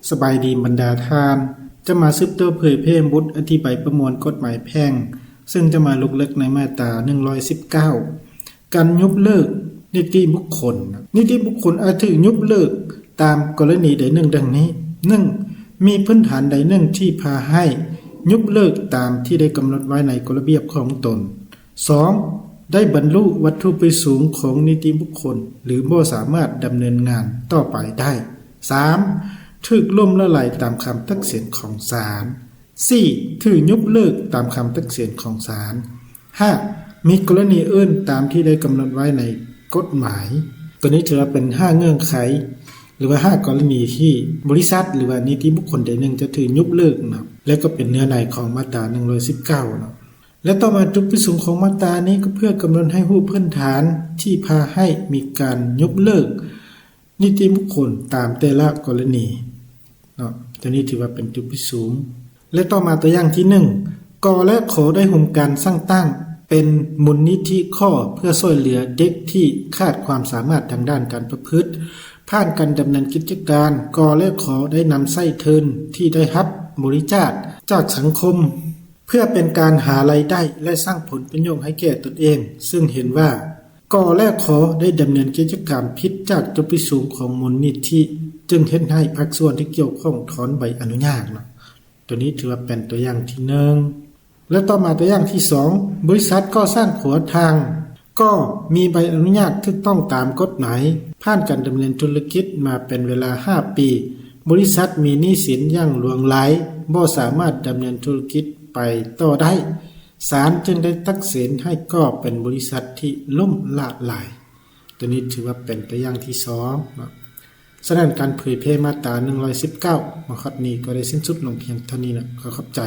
ສະບາຍດີບັນດາທ່ານ, ຈະມາສືບຕໍ່ເຜີຍແຜ່ບົດອະທິບາຍປະມວນກົດໝາຍແພ່ງ, ເຊິ່ງຈະມາລົງເລິກໃນມາດຕາໜຶ່ງຮ້ອຍສິບເກົ້າ ການຍົກເລີກນິຕິບຸກຄົນ. ນິຕິບຸກຄົນອາດຖືກຍົກເລີກຕາມກໍລະນີໃດໜຶ່ງດັ່ງນີ້: ໜຶ່ງ ມີພື້ນຖານໃດໜຶ່ງທີ່ພາໃຫ້ຍົກເລີກຕາມທີ່ໄດ້ກຳນົດໄວ້ໃນກົດລະບຽບຂອງຕົນ. ສອງ ໄດ້ບັນລຸວັດຖຸປະສົງຂອງນິຕິບຸກຄົນ ຫຼື ບໍ່ສາມາດດຳເນີນງານຕໍ່ໄປໄດ້. ສາມ ຖືກລົ້ມລະລາຍຕາມຄຳຕັດສິນຂອງສານ. ສີ່ ຖືກຍົກເລີກຕາມຄຳຕັດສິນຂອງສານ. ຫ້າ ມີກໍລະນີອື່ນຕາມທີ່ໄດ້ກຳນົດໄວ້ໃນກົດໝາຍ. ຕົວນີ້ຖືວ່າເປັນຫ້າເງື່ອນໄຂ ຫຼືວ່າຫ້າກໍລະນີທີ່ບໍລິສັດ ຫຼືວ່ານິຕິບຸກຄົນໃດໜຶ່ງຈະຖືກຍົກເລີກເນາະ ແລະ ກໍເປັນເນື້ອໃນຂອງມາດຕາໜຶ່ງຮ້ອຍສິບເກົ້າເນາະ. ແລະ ຕໍ່ມາ ຈຸດປະສົງຂອງມາດຕານີ້ກໍເພື່ອກຳນົດໃຫ້ຮູ້ພື້ນຖານທີ່ພາໃຫ້ມີການຍົກເລີກນິຕິບຸກຄົນຕາມແຕ່ລະກໍລະນີເນາະ. ຕົວນີ້ຖືວ່າເປັນຈຸດປະສົງ. ແລະ ຕໍ່ມາຕົວຢ່າງທີໜຶ່ງ ກ ແລະ ຂ ໄດ້ຮ່ວມກັນສ້າງຕັ້ງເປັນມູນນິທິ ຂ ເພື່ອຊ່ວຍເຫຼືອເດັກທີ່ຂາດຄວາມສາມາດທາງດ້ານການປະພຶດ ຜ່ານການດຳເນີນກິດຈະການ ກ ແລະ ຂ ໄດ້ນຳໃຊ້ທຶນທີ່ໄດ້ຮັບບໍລິຈາກຈາກສັງຄົມ ເພື່ອເປັນການຫາລາຍໄດ້ ແລະ ສ້າງຜົນປະໂຫຍດໃຫ້ແກ່ຕົນເອງ, ເຊິ່ງເຫັນວ່າ ກ ແລະ ຂ ໄດ້ດຳເນີນກິດຈະການຜິດຈາກຈຸດປະສົງຂອງມູນນິທິ ຈຶ່ງເຮັດໃຫ້ພາກສ່ວນທີ່ກ່ຽວຂ້ອງຖອນໃບອະນຸຍາດເນາະ. ຕົວນີ້ຖືວ່າເປັນຕົວຢ່າງທີໜຶ່ງ. ແລະ ຕໍ່ມາຕົວຢ່າງທີສອງ ບໍລິສັດກໍ່ສ້າງຂົວທາງ ກໍມີໃບອະນຸຍາດຖືກຕ້ອງຕາມກົດໝາຍ ຜ່ານການດຳເນີນທຸລະກິດມາເປັນເວລາຫ້າປີ. ບໍລິສັດມີໜີ້ສິນຢ່າງຫຼວງຫຼາຍ ບໍ່ສາມາດດຳເນີນທຸລະກິດໄປຕໍ່ໄດ້. ສານຈຶ່ງໄດ້ຕັດສິນໃຫ້ກໍເປັນບໍລິສັດທີ່ລົ້ມລະລາຍ. ຕົວນີ້ຖືວ່າເປັນຕົວຢ່າງທີສອງເນາະ. ສະນັ້ນ ການເຜີຍແຜ່ມາດຕາໜຶ່ງຮ້ອຍສິບເກົ້າ ມາຮອດນີ້ກໍໄດ້ສິ້ນສຸດລົງພຽງເທົ່ານີ້ນະ. ຂໍຂອບໃຈ.